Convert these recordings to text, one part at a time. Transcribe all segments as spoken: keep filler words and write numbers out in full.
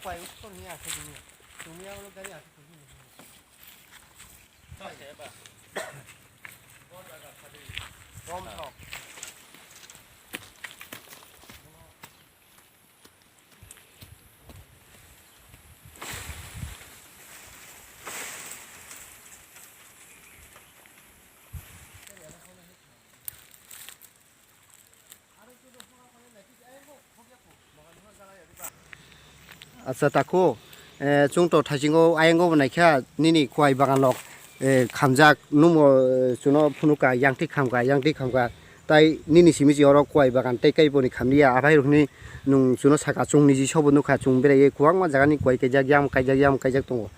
Kwai uskon ni asuk ni. Tumi ang lo gari asuk ni. Bom thok. Acha takhuk, eh, chwng to thaisingo ayang bo naikha nini kwai bagan rok, eh, khamjak, numo, eh, chuno phunukha, yangtwi khamkha, yangtwi khamkha, tai nini simi se oro kwai bagan tei kaiboni khamliya, aphai rok hwnwi nwng chuno saka, chwng niji sobo nukha, chwng beraiwi kwbangma jagani kwai kaijak, yam kaijak, yam kaijak tongo.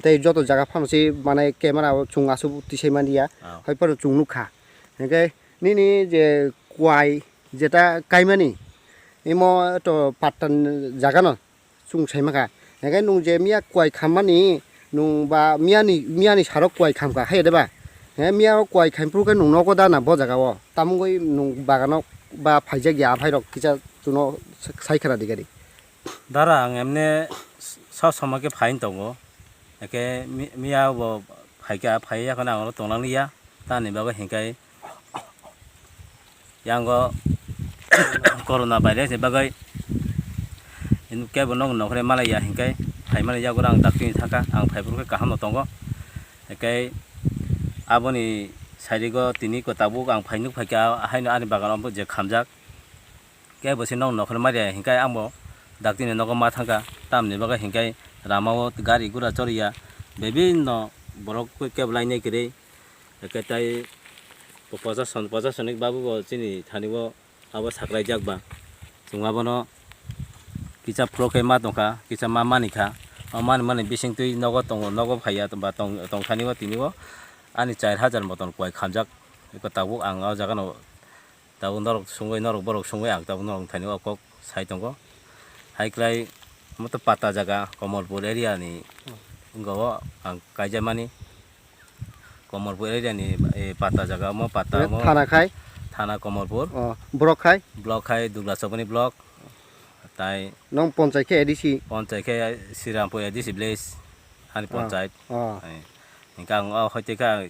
Tei joto jaga phano se, mane, camera o chwng aswk tisai manliya, hai phano chwng nukha. Hinkhe nini je kwai jeta kaimani, imo to pattan jagano chwng saimankha. Hinkhe nwng je miya kwai khammani, nwng ba miyani, miyani saro kwai khamkha, hai de ba? He, miya o kwai khaimphuru khe nwng nogo da na bo jaga o? Tamungwi nwng bagano ba phaijak ya, aphai rok kisa chuno sai khna di gari. Dara, ang emne sa somoi khe phain tongo. Eke mi-, miya bo phaikha, phai yakhwna ang oro tonglang liya. Tamni bagwi hinkhe yango corona virus ni bagwi kebo nok nokre malaya hinkhe phaimani yago ang dakti thangkha, ang phaiphuru khe kaham no tongo. Hinkhe aboni side o tini ko tabuk ang phai nuk phaikha, haino ani bagan o je khamjak. Kebo se nok nokre malaya hinkhe ang bo dakti ni nogo ma thangkha, tamni bagwi hinkhe lama o gari gura choriya, bibinno borok kebo lainai kwrwi. Hwnkhe tai pochason, pochasonik babu bo chini thani o abo saklaijak ba. Chwng abono kisa phulok khe ma tongkha, kisa ma manikha. O mani mani bisingtwi nogo tongo, nogo phaiya ba tong, tongthani o tini o ani char hajar moton kwai khamjak. Eko tabuk ang o jaga no tabuk norok sungwi, norok borok sungwi ang tabuk norok thani o kok sai tongo. Hai kwlai omo to pata jaga, Komolpur area ni wngka o ang kaijamani. Komolpur area ni, eh, pata jaga omo, pata omo. Thana khai? Thana Komolpur. Oh, block khai? Block khai Dugla Chopani block. Tai nong ponchai khe A D C? Ponchai khe Srirampur A D C village. Ani ponchai. Oh. Eh, hingke ang o hoite kha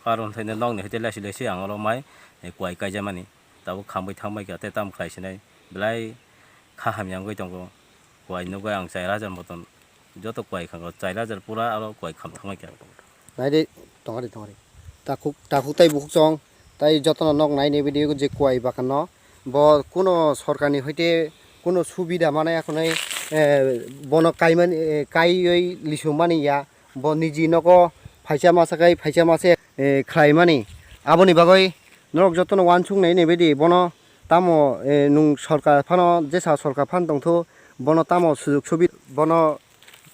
karon thaino nokni hoite lasi lasi ang oro mai, eh, kwai kaijamani. Tabuk khambai thangbai kha tei tamo khlai sinai belai kha hamya wngwi tongo. Kwai nugwi ang char hajar moton joto kwai khango, char hajar pura aro kwai kham thangbai kha. Naidi, tongari, tongari. Takhuk, takhuk tai bukhuk chong, tai jotono nok nai nai video je kwai bakanno. Bo kuno sorkarni hoite kuno subida manai akhonai, eh, bono kaimani, eh, kaiwi lisumani ya. Bo niji nogo phaisa masa khai phaisa masa, eh, khlaimani. Aboni bagwi norok jotono uansuk nai naibaidi bono tamo, eh, nwng sorkar phano jesa sorkar phano tongtho bono tamo sujuk subi bono,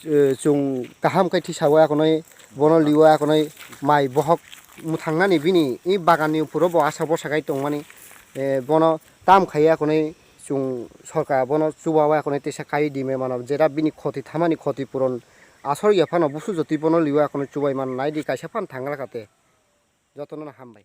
eh, chwng kaham khe thisawi akonwi bono liwi akonwi mai bohok mwthangnani bini i baganni uphuru bo asa bwsa khai tongmani, eh, bono tam khaiya akonwi chwng sorkar bono chubawi akonwi teisa kai di mano jera bini khoti thamani khoti puron asor ya phano busu jotwi bono liwi akonwi chubai mano naidi kaisa phano thangra kha te jotono no hambai.